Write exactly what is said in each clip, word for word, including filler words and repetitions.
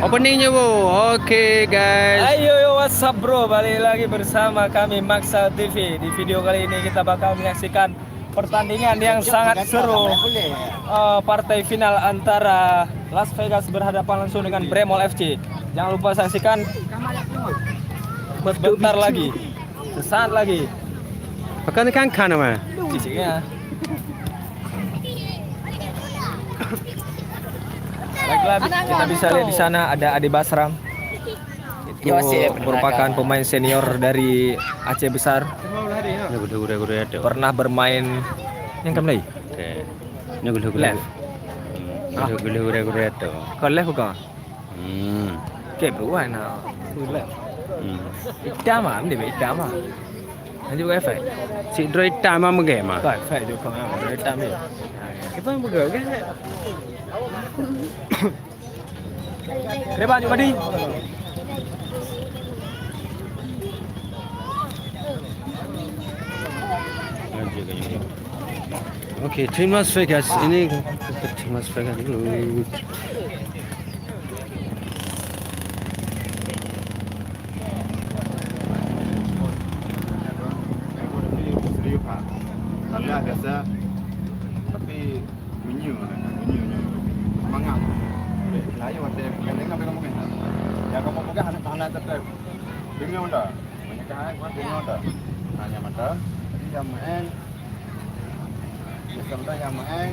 Opening nyoe, Bu. Oke, guys. Ayo, yo, what's up, bro? Balik lagi bersama kami, Maksal T V. Di video kali ini kita bakal menyaksikan pertandingan yang sangat seru, eh, partai final antara Las Vegas berhadapan langsung dengan Bremol F C. Jangan lupa saksikan sebentar lagi, sesaat lagi. Pakon kan kan nama? Ciciknya. Baiklah, kita bisa lihat di sana ada Ade Basram. Itu merupakan pemain senior dari Aceh Besar. Pernah bermain yang kam lagi? Okey. Ni gulu-gulu. Left. Hmm. Gulu-gulu guru-guru tu. Kau left bukan? Hmm. Okey, bukan nak. Left. Hmm. Hitam ah, dia hitam ah. Nanti bukan efek. Si Droid hitam ah, mungkin mah. Bukan efek juga, ah, Droid hitam dia. Kita yang pegang kan? Kereba jom mandi. Okey, tim Las Vegas ini, tim Las Vegas dulu. Tapi biasa, tapi Meunyoe, meunyoe, meunyoe. Semangat. Layu watèe bukan dengar, bukan, bukan. Nyang kamoe peugah hana, hana tetap. Deungoe dah. Banyak kan, buat deungoe dah. Hanya mata. Jadi, nyang main. Biasa mata nyang main.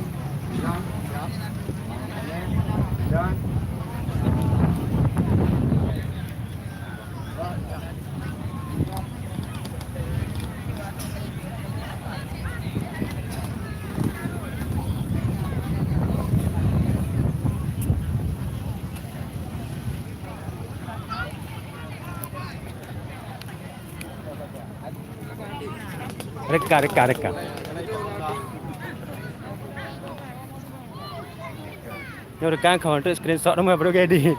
Bilang, siap. Bilang. Reka, reka, reka. Nyoe reka kau untuk screenshot nama baru jadi.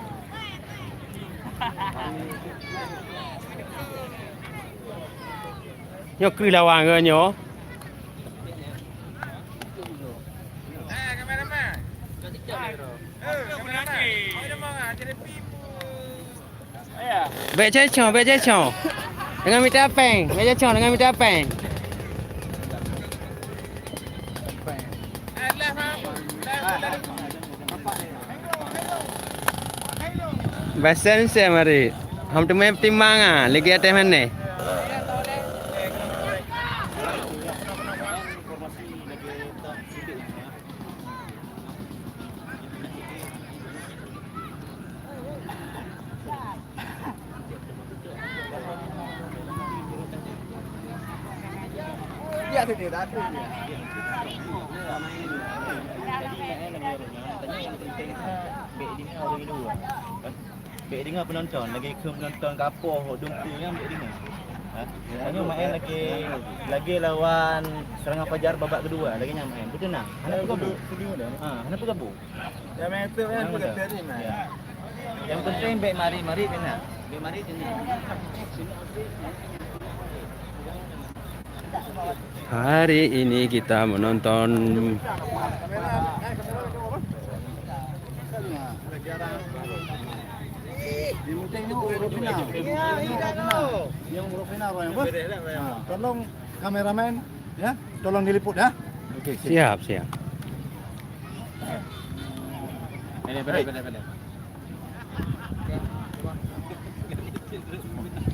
Nyoe keu lawan ke nyoe? Bèk cecong, bèk cecong. Dengan mita pèng, bèk cecong dengan mita pèng. Basem-sem hari. Hom teumé timbang ah, lagi atas mana? Bèk deungoe penonton, lagèe kheun penonton gapoh dum peue nyan bèk deungoe. Ha? Tanyoe main lagèe, lagèe lawan Serangan Fajar babak kedua, lagèe nyan main. Beutôi na? Hana peugabung. Ha, hana peugabung. Nyang main tu kan. Ya. Yang penting bèk marit-marit keunan. Bèk marit keunan. Hari ini kita menonton. Yang penting ni huruf final. Yang huruf final, Bang, apa? Ha, tolong kameramen, ya, tolong diliput, ya. Okey, siap, siap. Pede, pede, pede, pede.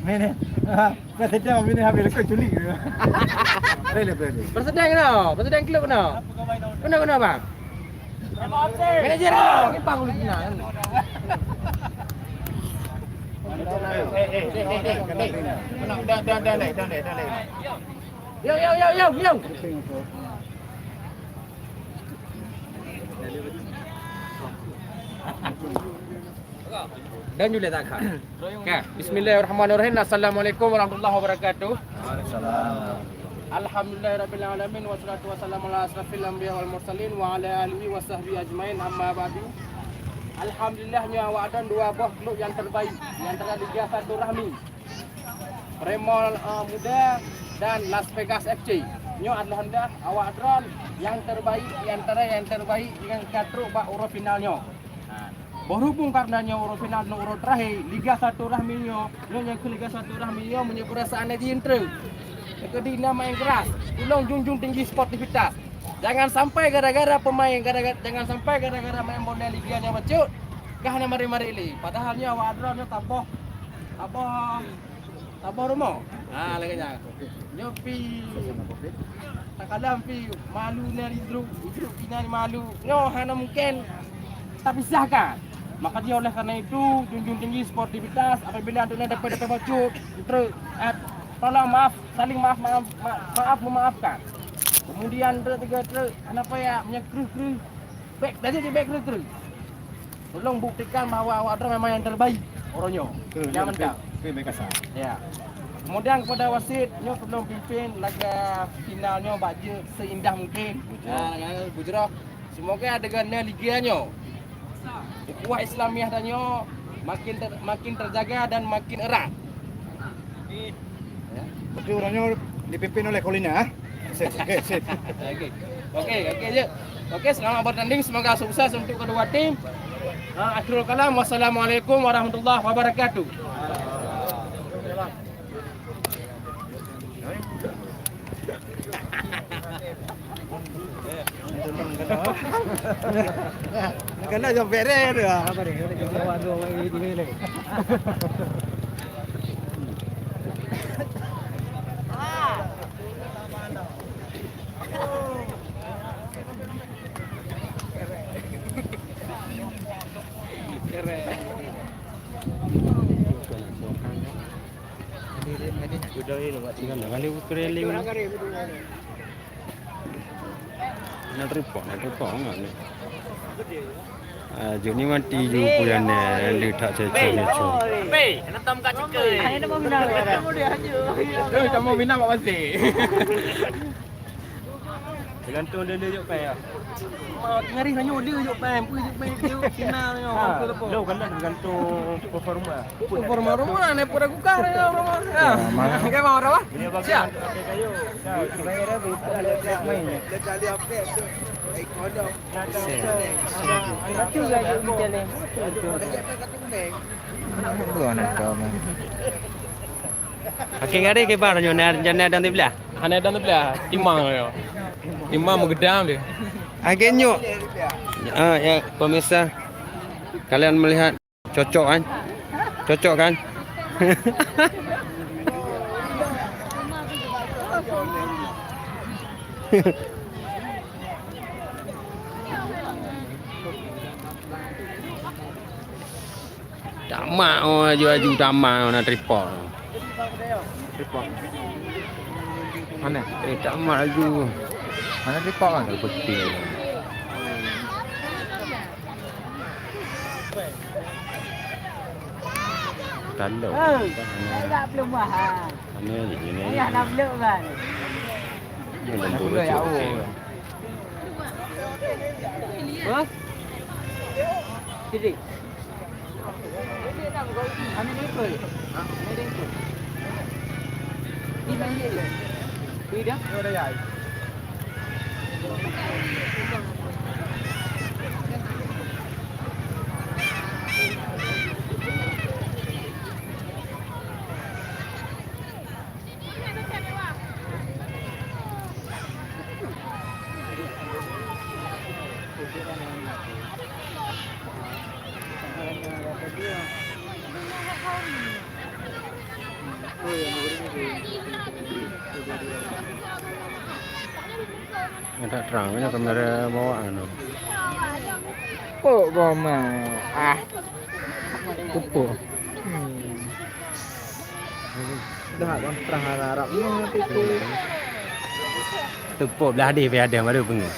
Ni, ni. Ha, dah sedang ni habis lekor culi. Boleh, boleh. Presiden kena, presiden klub kena. Kena, kena, bang. Manager kena, kipas boleh kena. Eh, eh, eh, eh, eh. Dah, dah, dah, dah, dah, dah, dah. Yo, yo, yo, yo, yo. Dan juga tak kah. Okey, bismillahirrahmanirrahim. Assalamualaikum warahmatullahi wabarakatuh. Alhamdulillahirabbil alamin, wassalatu wassalamu ala asyrafil anbiya wal mursalin wa ala alihi wa sahbihi ajmain, amma ba'du. Alhamdulillah, nyoe awak dan dua boh klub yang terbaik, yang terjadi di Silaturahmi. Premol, eh, Muda dan Las Vegas F C. Nyoe adalah hendak awak droen yang terbaik di antara yang terbaik nyang ka trok bak uroe final nyoe. Ha. Berhubung karena nyoe uroe final dan uroe terakhir Liga Silaturahmi nyoe, nyoe nyang keu Liga Silaturahmi nyoe meunyoe peurasaan lagèe nyan treuk. Keudina main keras, tulông junjung tinggi sportivitas. Jangan sampai gara-gara pemain, gara-gara, jangan sampai gara-gara main bola liga nyoe bacut, kah na marit-marit lé. Padahal nyoe awak droe nyoe taboh, taboh Sabar rumoh. Ha, lagèe nyan. Nyoe pi takalon pi malu na idruk, idruk pi na malu. Nyoe hana mungken tapisahkan. Maka dia oleh karena itu, junjung tinggi sportivitas, apabila antuk na dapat-dapat bacut, terus, eh, tolong maaf, saling maaf, maaf, ma-, maaf memaafkan. Kemudian terus tiga terus, kenapa ya, punya kru-kru. Bèk, jadi bèk kru-kru. Tolong buktikan bahwa awak droe memang yang terbaik uroe nyoe. Betul, betul, betul, betul, betul, kasar. Ya. Kemudian kepada wasit, nyoe tolong pimpin laga final nyoe bak jeu seindah mungkin. Bujroh. Ha, laga bujroh. Semoga adegan liga nyoe, ukhuwah Islamiah tanyoe makin ter-, makin terjaga dan makin erat. Ya. Berarti uroe nyoe dipimpin oleh Kolina, ha? Sip, oke, sip. Oke. Oke, oke, jeuet. Oke, selamat bertanding. Semoga sukses untuk kedua tim. Ha, akhirul kalam. Wassalamualaikum warahmatullahi wabarakatuh. Kena sampai rare tu. Apa dia? Kena jawab tu, orang ini, ini. Tinggal dah kali putri lima. Na tripod, na tripod ngon ni. Ah, jok ni mati ju puyan ni, le tak cecok ni cu. Hei, kena tam kat cekai. Eh, tak mau minang kat pasti. Tergantung dia, dia jok pai ah. Ngari nyoe dia jok pai, pun jok pai dia final nyoe. Ha, lo kan tergantung performa. Performa rumah ni pura gukang dengan rumah. Ha. Kan mau apa? Siap. Okey, ngari kiban nyoe na, na dan teubilah. Hana dan teubilah. Timang nyoe. Timang meugeudam dia. Okey, nyoe. Ah, ya, pemirsa. Kalian melihat. Cocok kan? Cocok kan? Tamat, oh, aju-aju tamat, oh, na tripod. Tripod. Mana? Eh, tamat aju. Mana tripod kan? Betul. Kalau. Hei, tak belum mahal. Mana ni? Ini. Ayah nak belum kan? Ini lembut betul. Ha? Sini. Ada terang ni kamera bawah anu. Pok goma. Ah. Pupuk. Hmm. Dah kontra harap-harap ni nanti tu. Tepuk belah deh, biar ada baru pengen.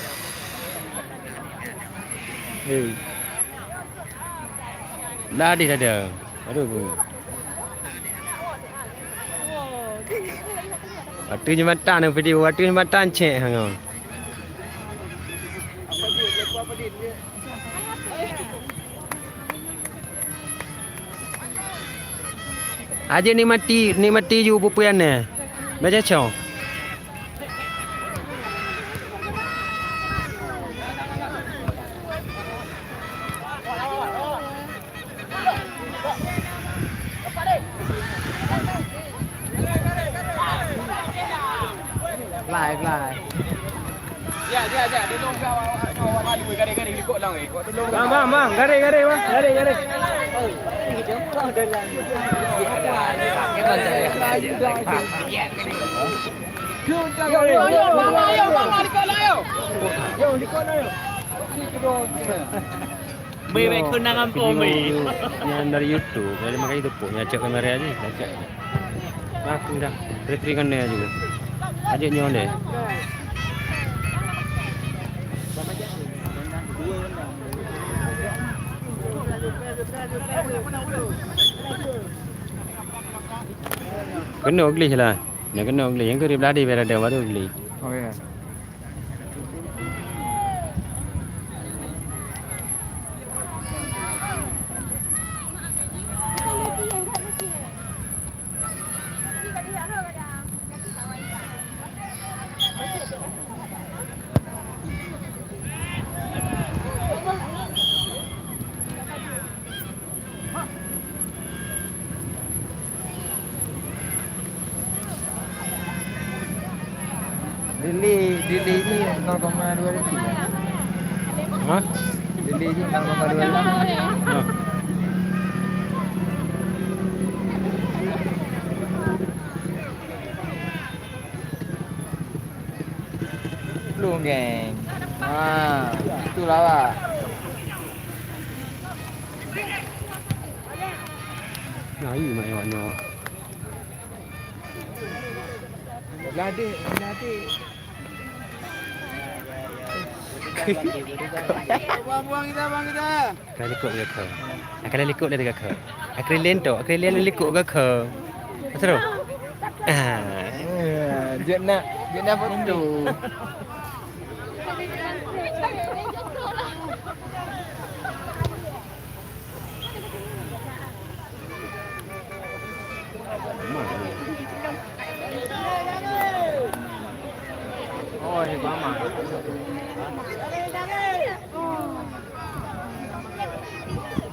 Hei. Belah deh dah ada. Baru pengen. Waktu jembatan video, waktu jembatan cek hang. Aje nikmati, nikmati ju pupuyan nyan. Baca cong. Fly, fly. Ya, ya, ya. Tolong kau, kau, kau, kau, garing, garing, likot lang, eh. Kau tolong. Bang, bang, bang. Garing, garing, bang. Garing, garing. Yo, yo, yo, yo, yo, yo, yo, likot lang, yo. Yo, likot lang, yo. Mei, mei, keu nang ampôn, mei. Nyan dari YouTube, jadi makanya tepuk, nyan cek kamera aja, nyan cek. Aku dah, retri kena juga. Aja nyoe deh. Kena glitch lah. Nyan kena glitch, nyan keu di beladi biar ada baru glitch. Oh, ya. Dili, Dili ni nol koma dua detik, ya? Hah? Dili ni nol koma dua detik. Hah. Belum, geng. Ha, itu lawak. Nah, ini mak awak nyoe. Gadik, gadik. Buang, buang kita, buang kita. Akan likot geuh keu. Akan likot dari geuh keu. Akrilen tu, akrilen likot geuh keu. Seru. Ah. Eh, jeuet nak, jeuet nak foto. Oh, ini mama.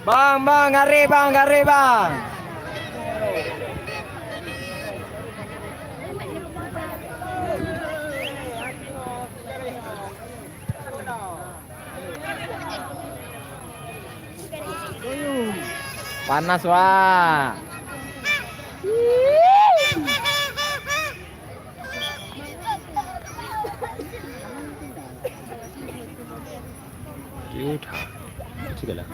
Bang, bang, gari bang, gari bang. Panas, wah. Cute ha. Cute lah.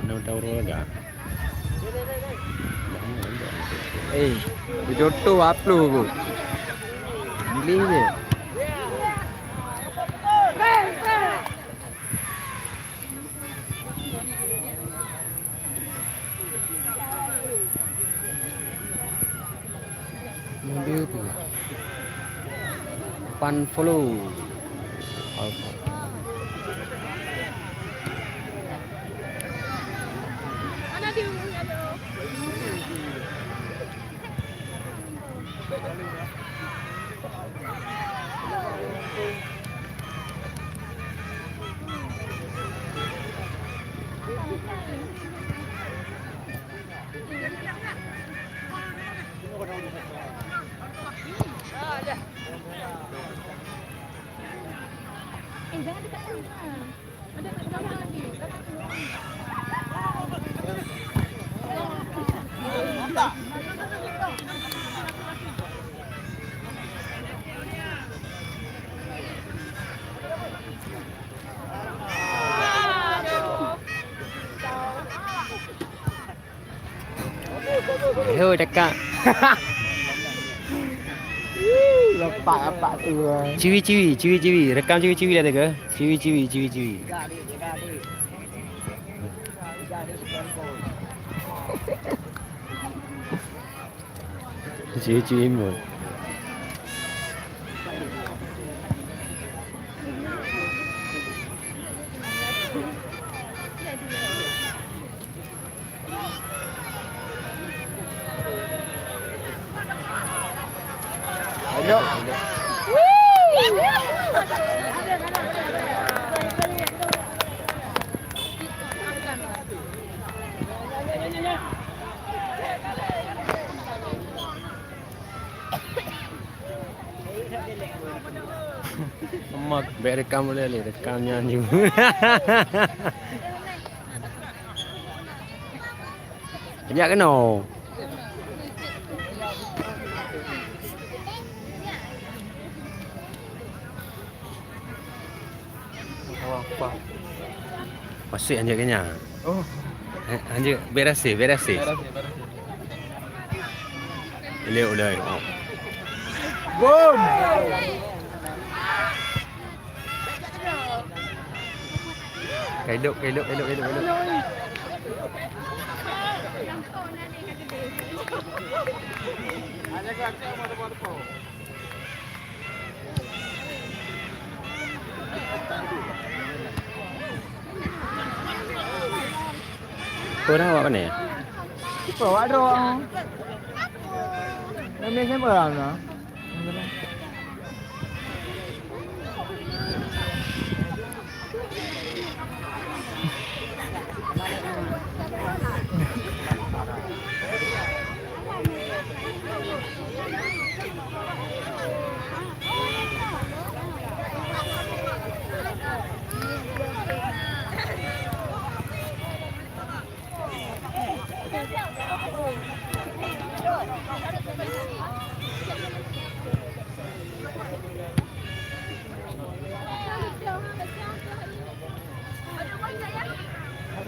Mana tahu orang agak. Eh, bejoto apa lu? Beli je. Mode apa? Pan follow. Alpha. Eh, jangan dekat sana. Ho, cakap. Lapak-lapak tu, ah. Ciwi-ciwi, ciwi-ciwi. Rekam ciwi-ciwi dah tu ke? Ciwi-ciwi, ciwi-ciwi. Ciwi-ciwi imut. Ayo. Bèk rekam ulèe lé, rekam nyan ju. Jak keunoe. Maksud anjak keu nyan. Oh. Eh, anjak berasih, berasih. Berasih, berasih. Boleh, boleh. Oh. Boom. Kaidok, kaidok, kaidok, kaidok, kaidok. Peue na awak keunoe? Peue awak droe? Namanya siapa, Amna?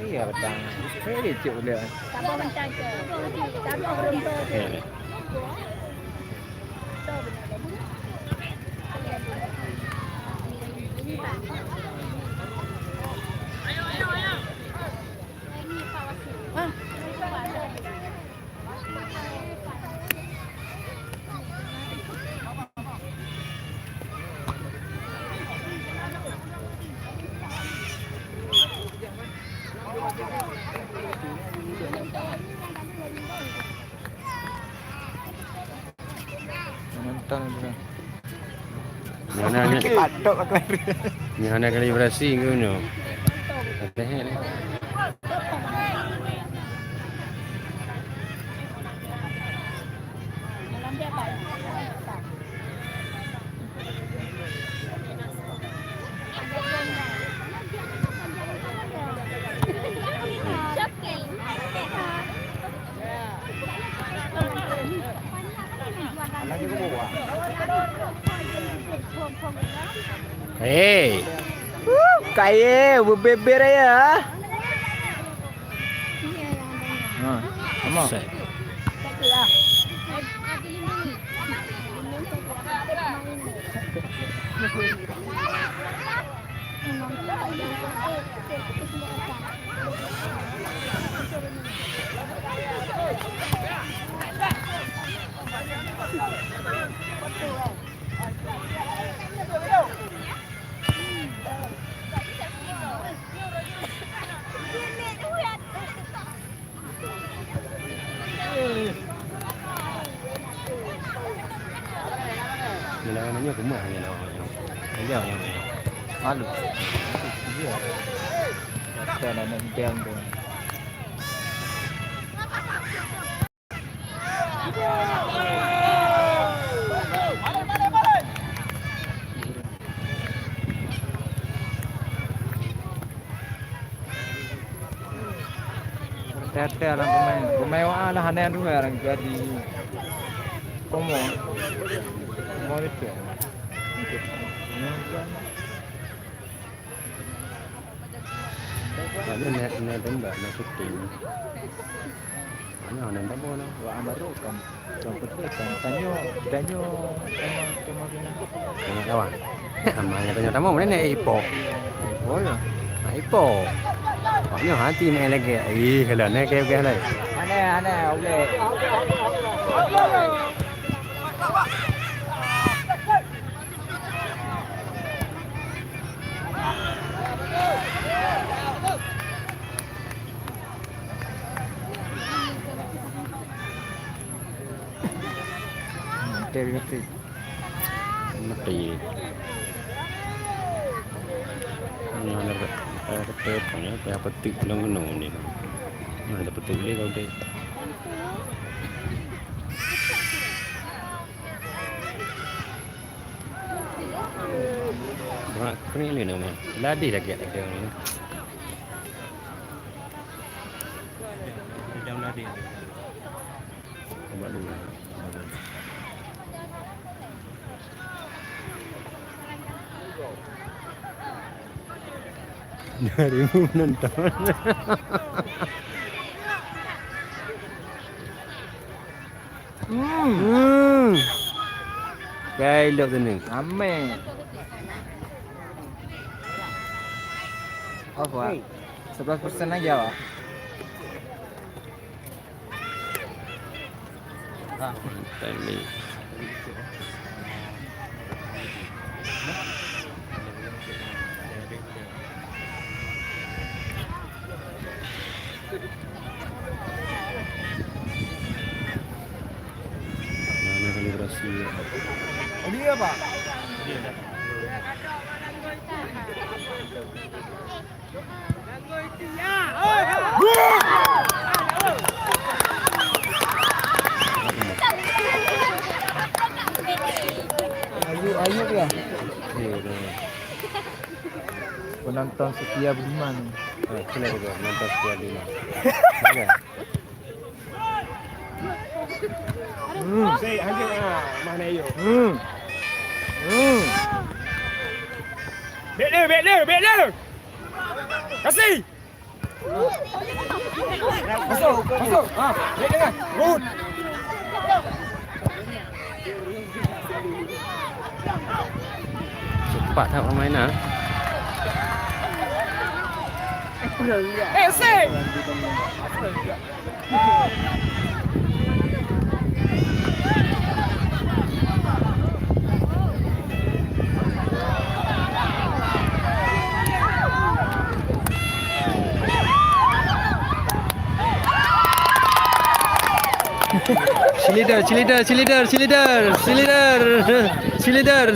Iya, petang. Saya lecek boleh. Sabar macam tu. Sabar berempat tu. Ya. Nonton tu. Nyan hana, nyan hana kalibrasi ke nyoe? What the hell? Hei. Kayée beubeber ya. Ha, sama. Set. Nyoe lawan nyoe keumah nyoe lawan nyoe. Aja nyoe. Malu. Iya. Kata anak dang tu. Teuntèe lam peumain. Peumain awak lah hana dua orang jadi. Komo. Komo itu. Awak nyan na, na tembak, na syuting. Awak nyan na tembak, na. Wah, baru kan. Kan betul kan. Tanyoe, tanyoe sama, sama kena. Tanyoe kawan. Ama nyan tanyoe tamu, mana nak ipo? Ipo ya. Ah, ipo. Awak nyan hati main lagi. Ih, kalau nak ke, ke lah. Aneh, aneh, boleh. Betul, betul. Mati. Ini ada, ada petik, ya, ada petik dalam gunung ni. Ada petik dia kau dek. Ha, keuneuk lé nama. Ladeh lagèe ada ni. Ada ladeh. Coba dulu. Dari penonton. Hmm. Hmm. Kai lok sini. Amé. Apa? Sebelas persen aja, Pak. Timing. Nah, ini kalibrasi. Ini apa? Ayu, ayu ya. Iya, iya. Penonton setia Budiman. Eh, sila juga penonton setia Budiman. Ada. Hmm. Sik, anjing, ah, mana ayu? Hmm. Hmm. Bek dia, bek dia, bek dia. Kasih. Masuk, masuk. Ha, bek dia. Good. Cepat tak permainan. Eh, sik. Cheerleader, cheerleader, cheerleader, cheerleader, cheerleader, cheerleader.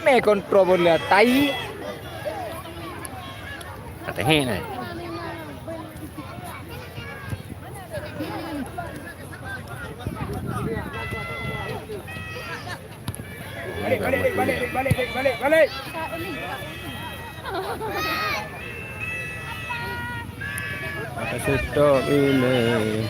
Mé kontrol bola, tai. Katanya ni. Balik, balik, balik, balik, balik, balik, balik. Ada stop ini.